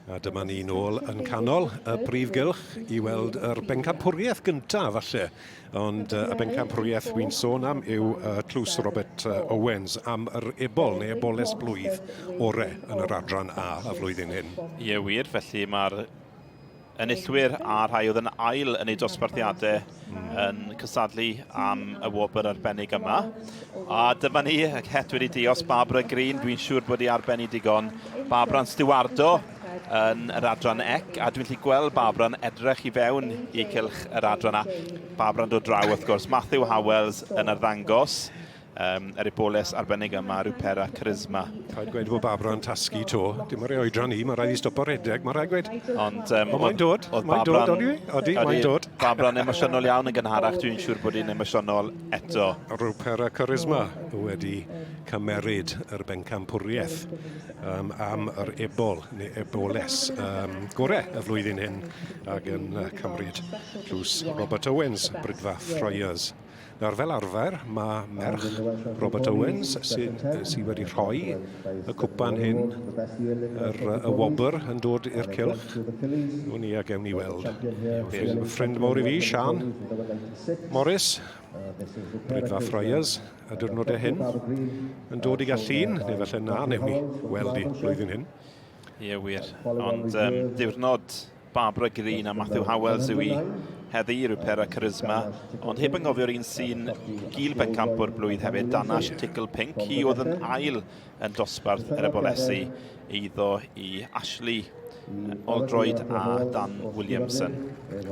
A dyma ni nôl yn canol y brif gylch i weld yr bencampwriaeth gyntaf falle. Ond uh, y bencampwriaeth wy'n sôn am yw uh, Tlws Robert uh, Owens am yr ebol neu eboles blwydd ore yn yr adran A y flwyddyn hyn. Ie wir, felly mae'r enillwyr a rhai oedd yn ail yn eu dosbarthiadau yn cystadlu am y wobr arbennig yma. A dyma ni, y het wedi dios Barbara Green, dwi'n siŵr bod hi ar ben i digon. Barbara'n stiwardo yn yr adran ec, a dwi'n gallu gweld Barbara'n edrych i fewn i cylch yr adran A. Barbara'n dod draw wrth gwrs, Matthew Howells yn arddangos. Um, yr eboles arbennig yma, Rupera Charisma. Rhaid gweud fod Barbara yn tasgu to. Dim ar ei oedran hi, mae rhaid i stopo redeg, mae rhaid gweud. Ond, um, mae'n dod, mae'n dod, odi? Odi, mae'n dod. Barbara'n emosiynol iawn yn gynharach, dwi'n siŵr bod hi'n emosiynol eto. Rupera Charisma wedi cymeryd yr bencampwriaeth um, am yr ebol, neu eboles um, gore y flwyddyn hyn ac yn uh, cymryd tlws Robert Owens, Brydfa Friars. Nawr, fel arfer, mae merch Robert Owens sydd, sydd wedi rhoi y cwpan hyn, yr, y wobr yn dod i'r cylch. Wn i a gewn ni weld. Ffrind, ffrind mawr i fi, Sian Morris, Brydfa Friars, y diwrnodau hyn, yn dod i gael llun, neu felly na, newn ni weld i blwyddyn hyn. Ie, wir. Ond um, diwrnod Barbara Green a Matthew Howells yw i heddi, Rupera Charisma, ond heb anghofio'r un sy'n gil bencampwr blwydd hefyd, Danash Tickle Pink. Hi oedd yn ail yn dosbarth yr ebolesi eiddo i Ashley Oldroyd a Dan Williamson.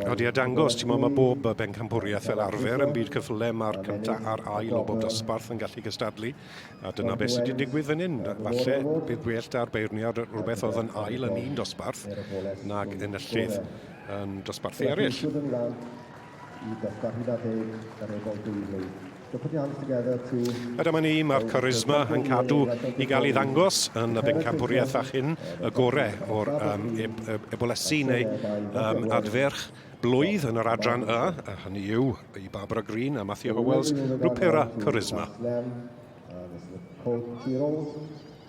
Odi, a dangos, ti'n mae bob bencampwriaeth fel arfer yn byd cyffyle, mae'r cyntaf a'r ail o bob dosbarth yn gallu gystadlu. A dyna beth sydd wedi digwydd fan hyn. Falle bydd gwell da'r beirniad rhywbeth oedd yn ail yn un dosbarth nag enillydd yn dosbarthu eraill. A dyma ni, mae'r charisma yn cadw i gael ei ddangos yn y bencampwriaeth fach hyn, y gore o'r um, e e ebolesi neu um, adferch blwydd yn yr adran Y, a hynny yw i Barbara Green a Matthew Howells, Rupera Charisma.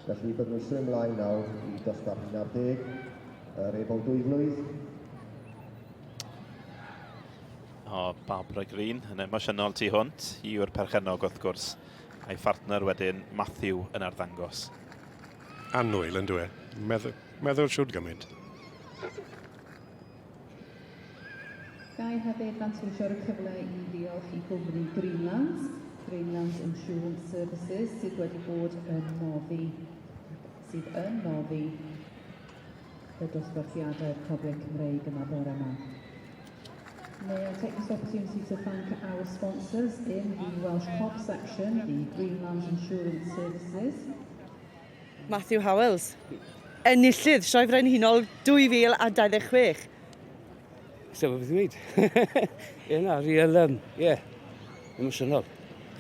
Felly byddwn ni'n symud ymlaen nawr i dosbarth 11, yr ebol dwyflwydd. O, Barbara Green, yn emosiynol tu hwnt. Hi yw'r perchennog wrth gwrs, a'i phartner wedyn, Matthew, yn arddangos. Annwyl yn dwi. Meddwl, meddwl siwd gymaint. Ga i hefyd fanteisio ar y cyfle i ddiolch i gwmni Greenlands, Greenlands Insurance Services, sydd wedi bod yn noddi, sydd yn noddi y dosbarthiadau'r Cobiau Cymreig yma bore yma. May I take this opportunity to thank our sponsors in the Welsh Cob section, the Greenlands Insurance Services. Matthew Howells, enillydd Sioe Frenhinol 2026. Sef beth i ddweud. Ie na, real, um, yeah, emosiynol.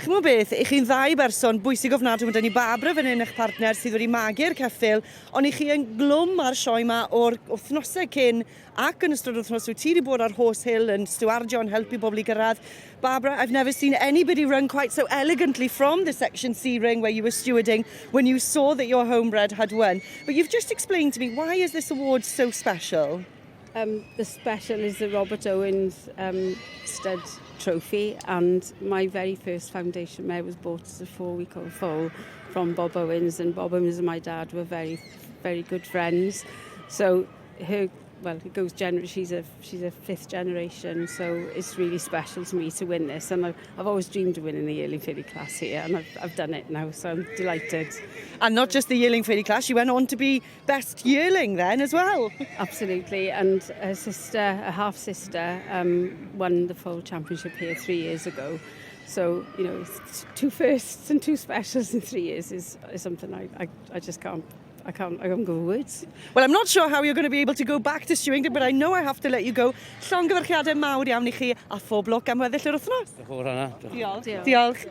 Ch'mo beth, i chi'n ddau berson bwysig ofnadwy, mae 'da ni Barbara fan hyn, eich partner, sydd wedi magu'r ceffyl, ond i chi yn glwm ar sioe 'ma o'r wythnosau cyn Ac yn ystod wythnos wyt ti wedi bod ar Horse Hill yn stiwardio yn helpu bobl i gyrraedd. Barbara, I've never seen anybody run quite so elegantly from the Section C ring where you were stewarding when you saw that your homebred had won. But you've just explained to me, why is this award so special? Um, the special is the Robert Owens um, Stud Trophy and my very first foundation mare was bought as a four-week-old foal from Bob Owens and Bob Owens and my dad were very, very good friends. So her well, it goes gener she's a she's a fifth generation, so it's really special to me to win this. And I've, I've always dreamed of winning the yearling filly class here, and I've, I've done it now, so I'm delighted. And not just the yearling filly class, you went on to be best yearling then as well. Absolutely, and her sister, a half sister, um, won the full championship here three years ago. So, you know, two firsts and two specials in three years is, is something I, I, I just can't I can't, I haven't got words. Well, I'm not sure how you're going to be able to go back to Stewington, but I know I have to let you go. Llongyfarchiadau mawr iawn i chi a phob lwc am weddill yr wythnos. Diolch yn fawr, Hannah. Diolch. Diolch. Diolch.